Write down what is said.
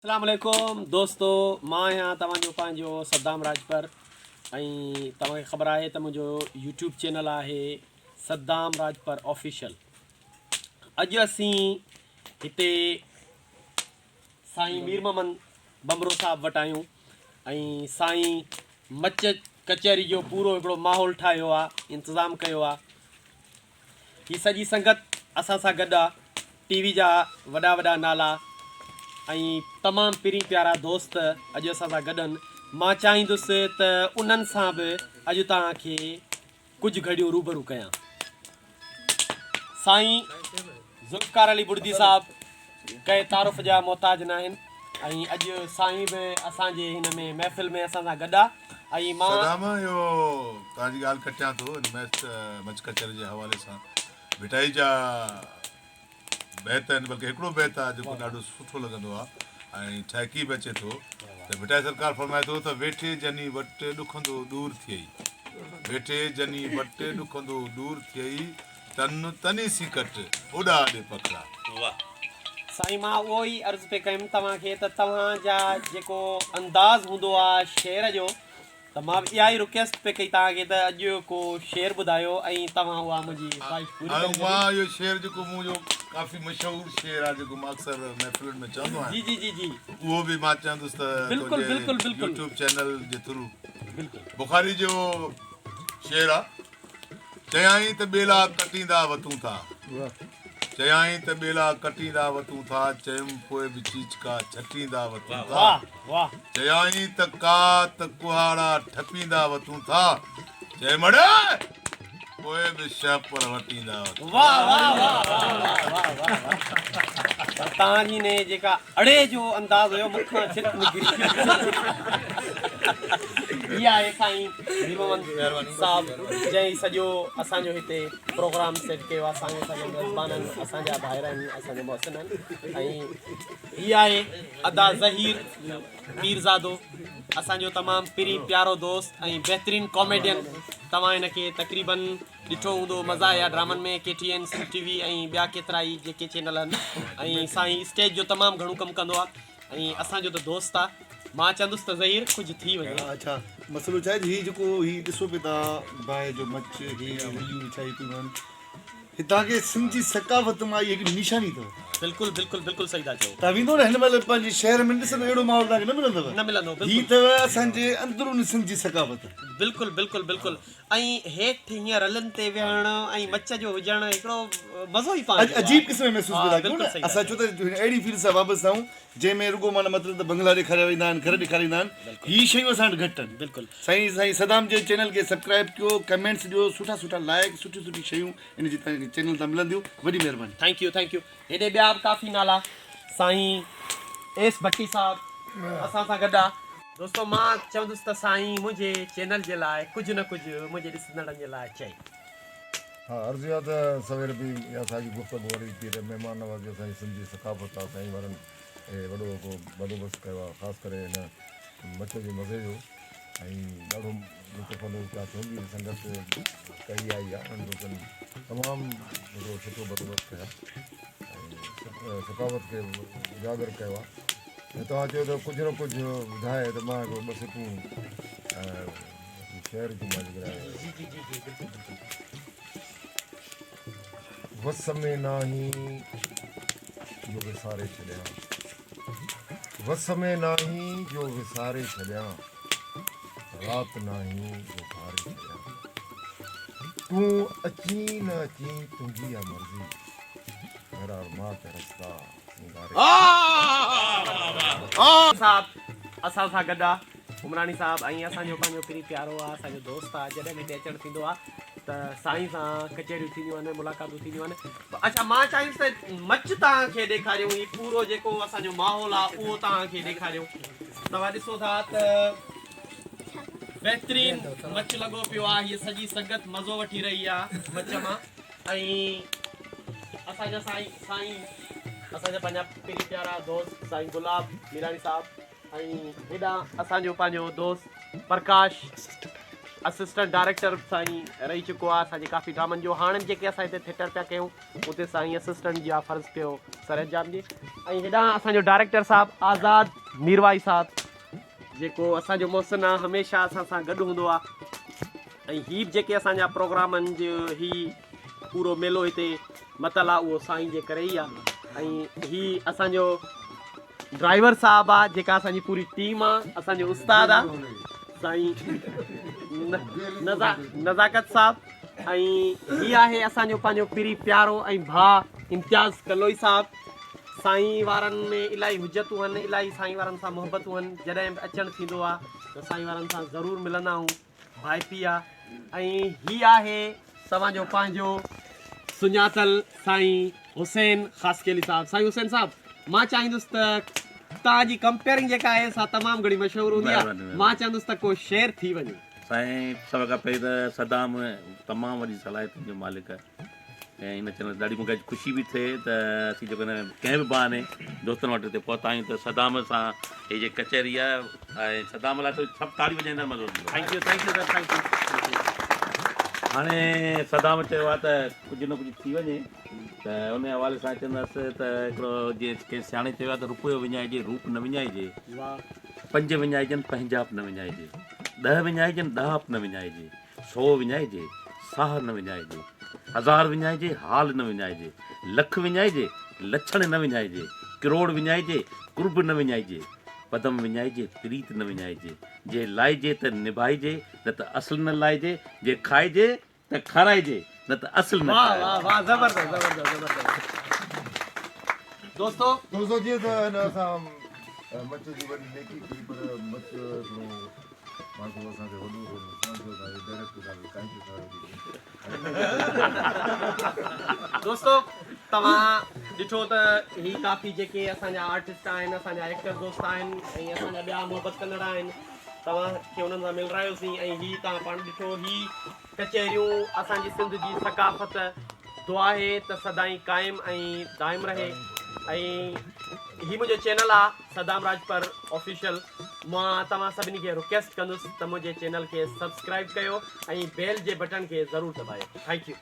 اسلام عليڪم دوستو مان آهيان توهان جو پنهنجو صدام راڄپر ۽ توهان کي خبر آهي ته منهنجو يوٽيوب چينل آهي صدام راڄپر آفيشل اڄ اسين هتي سائين مير محمد بمرو صاحب وٽ آهيون ۽ سائين مچ ڪچهري جو پورو هڪڙو ماحول ٺاهيو آهي انتظام ڪيو آهي هي سڄي سنگت اسان سان گڏ آ، ٽي وي جا وڏا وڏا نالا ۽ تمام پرين پيارا دوست اڄ اسان سان گڏ آهن. مان چاهيندس ته انهن سان به اڄ توهان کي ڪجهه گهڙيون روبرو ڪيان. سائين ذوالفقار علي بڙدي صاحب ڪنهن تعارف جا محتاج ناهن ۽ اڄ سائين به اسان جي هن ۾ محفل ۾ اسان سان گڏ آ ۽ مان. صدام اهو توهان جي ڳالهه ڪٽيان ٿو هن ميچ مچ ڪچهري جي حوالي سان ڀٽائي جا بيت آهن بلڪه هڪڙو بيت آ جيڪو ڏاڍو سٺو لڳندو آ ۽ ٺهڪي به اچي ٿو ته ڀٽائي سرڪار فرمائي ٿو ته ويٺي جني وٽ ڏکندو ڏور ٿئي ويٺي جني وٽ ڏکندو ڏور ٿئي تن تني سين ڪٽ، اوڏا اڏي پکڙا. واھ سائين مان اهو ئي عرض پئي ڪيم توهان کي ته توهان جا جيڪو انداز هوندو آ شعر جو ته مان به اها ئي رڪويسٽ پئي ڪئي توهان کي ته اڄ ڪو شعر ٻڌايو ۽ توهان اها منهنجي خواهش پوري ڪري ڇڏي. مان اهو شعر جيڪو منهنجو ڪافي مشهور شعر آ جيڪو مان اڪثر محفلن ۾ چوندو آهيان جي جي جي جي اهو به مان چوندس ته بلڪل بلڪل تنهنجي بلڪل يوٽيوب چينل جي ٿرو بلڪل بخاري جو شعر آ. چيائين ته ٻيلا ڪٽيندا وتون ٿا. چيائين ته ٻيلا ڪٽيندا وتون ٿا، چيم پوء به چيچڪا ڇٽيندا وتون ٿا. چيائين ته ڪات ڪهاڙا ٺپيندا وتون ٿا، چيم اڙي پوء به شهپر وٽيندا وتون ٿا. پر توهان جي انهي جيڪا اڙي جو انداز هيو مون کان ڇرڪ نڪري ويو. هي آهي سائين مير محمد صاحب جنهن هي سڄو اسان جو هتي پروگرام سيٽ ڪيو آهي. سائين اسان جا ميزبان آهن، اسان جا ڀائر آهن، اسان جا محسن آهن. ۽ هي آهي ادا ظهير پيرزادو اسان جو تمام پرين پيارو دوست ۽ بهترين ڪاميڊين. توهان هن کي تقريبن ڏٺو هوندو مزاحيه ڊرامن ۾ K T N, Sindh T V ۽ ٻيا ڪيترائي جيڪي چينل آهن. ۽ سائين اسٽيج جو تمام گهڻو ڪم ڪندو آهي ۽ اسان جو ته دوست آ. مان چوندس ته ظهير ڪجهه ٿي وڃي. اڇا مسئلو ڇا آهي هي جيڪو هي ڏسو پئي ٿا باهه جو مچ هي رليون وڇائي پيون آهن هي توهان کي سنڌ جي ثقافت مان هي هڪ نشاني اٿو. بلڪل بلڪل بلڪل صحيح ٿا چئو. توهان ويندو نه هن مهل پنهنجي شهر ۾ ڏسندو اهڙو ماحول توهان کي نه ملندو. نه ملندو بلڪل. هي اٿو اسان جي اندروني سنڌ جي ثقافت. بلڪل بلڪل بلڪل ۽ هيٺ هيئن رلن تي ويهڻ ۽ مچ جو هجڻ هڪڙو مزو ئي پنهنجو آ. عجيب قسم جو محسوس ها پيدا ڪيو بلڪل نه صحيح ٿا اسان چئو. ڇو ته هن اهڙي فيلڊ سان وابسته آهيون جنهن ۾ رڳو معنيٰ مطلب ته بنگلا ڏيکاريا ويندا آهن گهر ڏيکاريا ويندا آهن هي شيون اسان وٽ گهٽ آهن. بلڪل. سائين سائين صدام جي چينل کي سبڪرائب ڪيو ڪمينٽس ڏيو سٺا سٺا لائڪ سٺيون سٺيون شيون ان جي توهان کي چينل تان ملنديون وڏي مهرباني. Thank you thank you هيڏي ٻيا به ڪافي نالا سائين ايس ڀٽي صاحب اسان سان گڏ آ. دوستو مان چوندس ته سائين منهنجي چينل جي لاء ڪجهه نه ڪجهه منهنجي ڏسندڙن جي لاء چئي. ها عرض اها ته سوير به اها ساڳي گفتگو هلي پئي ته مهمان نوازي اسان جي سنڌ جي ثقافت آ سائين وارن اهي وڏو هڪ بندوبست ڪيو آ خاص ڪري هن مچ جي مزي جو ۽ ڏاڍو لطف اندوز پيا ٿيون ٻي سنگت ڪئي آئي آ انهن دوستن تمام هڪڙو سٺو بندوبست ڪيو آ ۽ ثقافت کي اجاگر ڪيو آ ۽ توهان چيو ته ڪجهه نه ڪجهه ٻڌائي ته مان هڪڙو ٻه سٽون شعر جون مان جيڪڏهن وس ۾ ناهين جو وساري ڇڏيان وس ۾ ناهين جو وساري ڇڏيان رات ناهين جو گهاري ڇڏيان تون اچين نه اچين تنهنجي آ مرضي بهرحال مان ته رستا سينگاري صاحب اسان سان گڏ آ. عمراڻي صاحب ۽ اسان جو پنهنجو پرين پيارو آ اسان جو دوست آ جڏهن به هتي اچڻ ٿيندو آ ته سائين سان ڪچهريون ٿينديون آهن ملاقاتون ٿينديون آهن اڇا مان چاهيندس ته مچ توهان کي ڏيکاريون هي پورو جيڪو اسان جو ماحول آ اهو توهان کي ڏيکاريون توهان ڏسو ٿا ته بهترين مچ لڳو پيو آ هي سڄي سنگت مزو وٺي رهي آ مچ مان ۽ اسان جا سائين سائين اسان جا پنهنجا پرين پيارا دوست سائين گلاب ميراڻي صاحب ۽ هيڏانهن اسان جو پنهنجو دوست پرڪاش. اسسٽنٽ ڊائريڪٽر سائين رهي چڪو آهي اسان جي ڪافي ڊرامن جو هاڻ جيڪي اسان هتي ٿيٽر پيا ڪيون اتي سائين اسسٽنٽ جا فرض پيو سر انجام ڏي ۽ هيڏانهن اسان جو ڊائريڪٽر صاحب آزاد ميروائي صاحب جيڪو اسان جو محسن آهي هميشه اسان سان گڏ هوندو آهي ۽ هي به جيڪي اسان جا پروگرامن جو هي پورو ميلو هتي متل آهي اهو سائين جي ڪري ئي آهي ۽ هي اسان جو ڊرائيور صاحب آ جيڪا اسان جي پوري ٽيم آ اسان جو استاد آ سائين نزاڪت صاحب ۽ هي آهي اسان جو پنهنجو پري پيارو ۽ ڀاء امتياز ڪلوئي صاحب سائين وارن ۾ الاهي حجتون آهن الاهي سائين وارن سان محبتون آهن جڏهن به اچڻ ٿيندو آ ته سائين وارن سان ضرور ملندا آهيون ڀائپي آ ۽ هي آهي توهان جو پنهنجو سڃاتل سائين حسين خاصخيلي صاحب سائين حسين صاحب مان چاهيندس ته توهان جي ڪمپيئرنگ جيڪا آهي سا تمام گهڻي مشهور هوندي آهي مان چاهيندس ته ڪو شعر ٿي وڃي. سائين سڀ کان پهرين ته صدام تمام وڏي صلاحيتن جو مالڪ آهي ۽ ان چينل ڏاڍي مونکي اڄ خوشي به ٿئي ته اسين جيڪو هن ڪنهن به بهاني دوستن وٽ هتي پهتا آهيون ته صدام سان هي جيڪي ڪچهري آهي ۽ صدام لاء ته سڀ تاڙي وڄائيندا مزو ايندو. Thank you thank you sir thank you. هاڻي صدام چيو آهي ته ڪجهه نه ڪجهه ٿي وڃي ته ان حوالي سان چوندس ته هڪڙو جيئن ڪنهن سياڻي چيو آهي ته روپيو وڃائجي روپ نه وڃائجي، پنج وڃائجن پنهنجائپ نه وڃائجي، ڏهه وڃائجن ڏاهپ نه وڃائجي، سو وڃائجي، ساهه نه وڃائجي، هزار وڃائجي، حال نه وڃائجي، لک وڃائجي، لڇڻ نه وڃائجي، ڪروڙ وڃائجي، قرب نه وڃائجي، پدم وڃائجي، پريت نه وڃائجي، جي لائجي ته نڀائجي، نه ته اصل نه لائجي، جي کائجي ته کارائجي، نه ته اصل نه واه کائجي. واه واه زبردست زبردست زبردست دوستو. دوستو جيئن ته هن اسان مچ جي وڏي نيڪي ڪئي پر مچ هڪڙو ماڻهو اسان کي وڏو ٿو نقصان ٿيو ته ڊائريڪٽ صاحب کي ڪائنچي صاحب کي دوستو توهان ڏٺو ته هي ڪافي جيڪي اسان جا آرٽسٽ آهن اسان جا ايڪٽر دوست آهن ۽ اسان جا ٻيا محبت ڪندڙ آهن توهان کي انهن سان ملرايوسين ۽ هي توهان پاڻ ڏٺو هي ڪچهريون اسان جي سنڌ جي ثقافت دعا آهي ته سدائين قائم ۽ دائم رهي ۽ هي منهنجو چينل آ صدام راڄپر آفيشل مان توهان سڀني کي رڪويسٽ ڪندس ته منهنجي چينل کي سبسڪرائب ڪيو ۽ بيل جي بٽڻ کي ضرور دٻايو thank you.